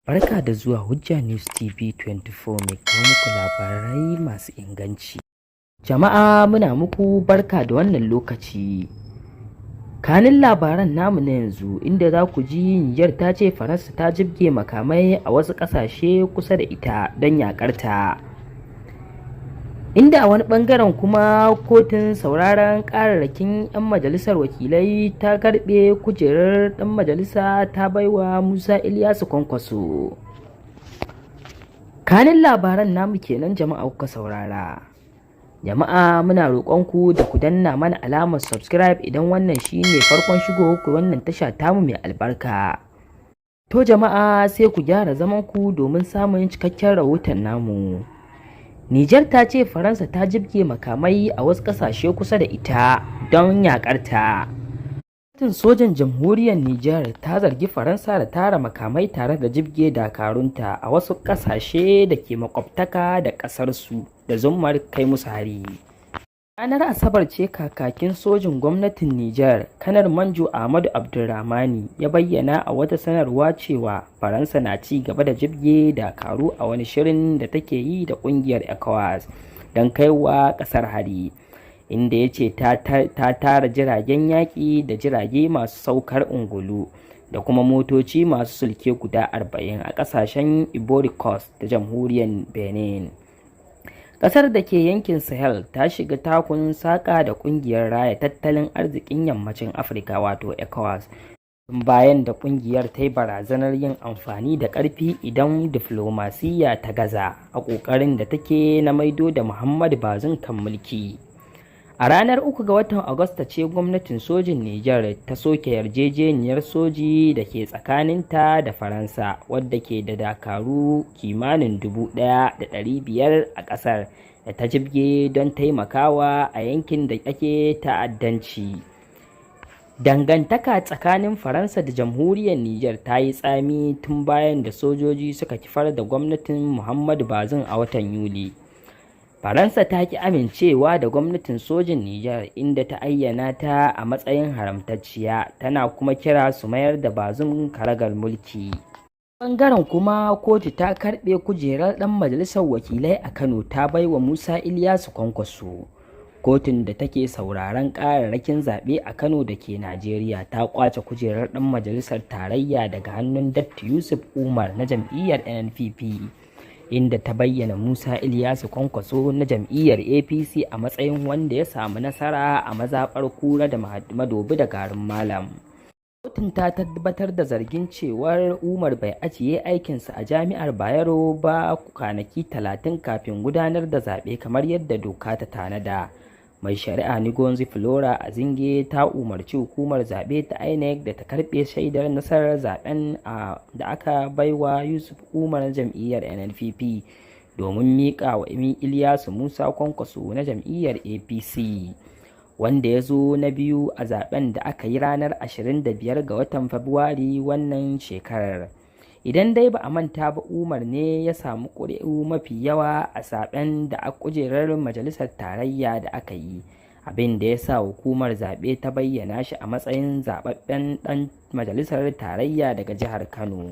Barka da zuwa Hujja News TV 24, mai kawo muku labarai masu inganci. Jama'a, muna muku barka da wannan lokaci. Kanin labaran namu na yanzu, inda za ku ji Nijar ta ce Faransa ta jibge makamai a wasu ƙasashe kusa da ita don yaƙarta. Inda a wani ɓangaren kuma, kotun sauraron ƙararrakin 'yan majalisar wakilai ta karɓe kujerar ɗan majalisa ta baiwa Musa Ilyasu Kwankwaso. Kanin labaran namu kenan, jama'a, kuka saurara. Jama'a, muna roƙonku da ku danna mana alamar subscribe idan wannan shine farkon shigowarku wannan tasha tamu mai albarka. To jama'a, sai ku gyara zamanku domin samun cikakken rahoton namu. Nijar ta ce Faransa ta jibge makamai a wasu ƙasashe kusa da ita don yaƙarta. Gwamnatin sojan jamhuriyar Nijar ta zargi Faransa da tara makamai tare da jibge dakarunta a wasu ƙasashe da ke makwabtaka da ƙasarsu da zummar kai musu hari. Ranar Asabar ce kakakin sojin gwamnatin Nijar, Kanar Manjo Ahmadu Abdurrahmani, ya bayyana a wata sanarwa cewa Faransa na ci gaba da jibge dakaru a wani shirin da take yi da ƙungiyar ECOWAS don kai wa ƙasar hari, inda ya ce ta tara jiragen yaƙi da jirage masu saukar ungulu da kuma motoci masu sulke guda 40 a ƙasashen Ivory Coast da jamhuriyar Benin. Ƙasar da ke yankin Sahel ta shiga takun saƙa da ƙungiyar Raya Tattalin Arzikin Yammacin Afirka, wato ECOWAS, tun bayan da ƙungiyar ta yi barazanar yin amfani da ƙarfi idan diflomasiyya ta gaza a ƙoƙarin da take na maido da Muhammadu Bazoum kan mulki. A ranar 3 ga watan Agusta ce gwamnatin sojin Nijar ta soke yarjejeniyar soji da ke tsakaninta da Faransa, wadda ke da dakaru kimanin 1,500 a ƙasar da ta jibge don taimakawa a yankin da ake ta'addanci. Dangantaka tsakanin Faransa da jamhuriyar Nijar ta yi tsami tun bayan da sojoji suka kifar da gwamnatin Muhammadu Bazoum a watan Yuli. Faransa ta ƙi amincewa da gwamnatin sojin Nijar, inda ta ayyana ta a matsayin haramtacciya, tana kuma kira su mayar da Bazoum karagar mulki. Ɓangaren kuma, kotu ta karɓe kujerar ɗan majalisar wakilai a Kano ta baiwa Musa Ilyasu Kwankwaso. Kotun da take sauraron ƙararrakin zaɓe a Kano da ke Najeriya ta ƙwace kujerar ɗan majalisar tarayya daga hannun Datti Yusuf Umar na jam'iyyar NNPP, inda ta bayyana Musa Ilyasu Kwankwaso na jam'iyyar APC a matsayin wanda ya samu nasara a mazaɓar Kura da Madobi da Garin Malam. Kotun ta tabbatar da zargin cewar Umar bai ajiye aikinsa a Jami'ar Bayero ba kwanaki 30 kafin gudanar da zaɓe kamar yadda doka ta tanada. Mai shari'a Ngozi Flora Azinge ta umarci hukumar zaɓe ta INEC da ta karɓe shaidar nasarar zaɓen da aka baiwa Yusuf Umar na jam'iyyar NNPP domin miƙa wa Ilyasu Musa Kwankwaso na jam'iyyar APC, wanda ya zo na biyu a zaben da aka yi ranar 25 ga watan Fabrairu wannan shekarar. Idan dai ba a manta ba, Umar ne ya samu ƙuri'u mafi yawa a zaben da a kujerar majalisar tarayya da aka yi, abin da ya sa hukumar zaɓe ta bayyana shi a matsayin zaɓaɓɓen ɗan majalisar tarayya daga jihar Kano.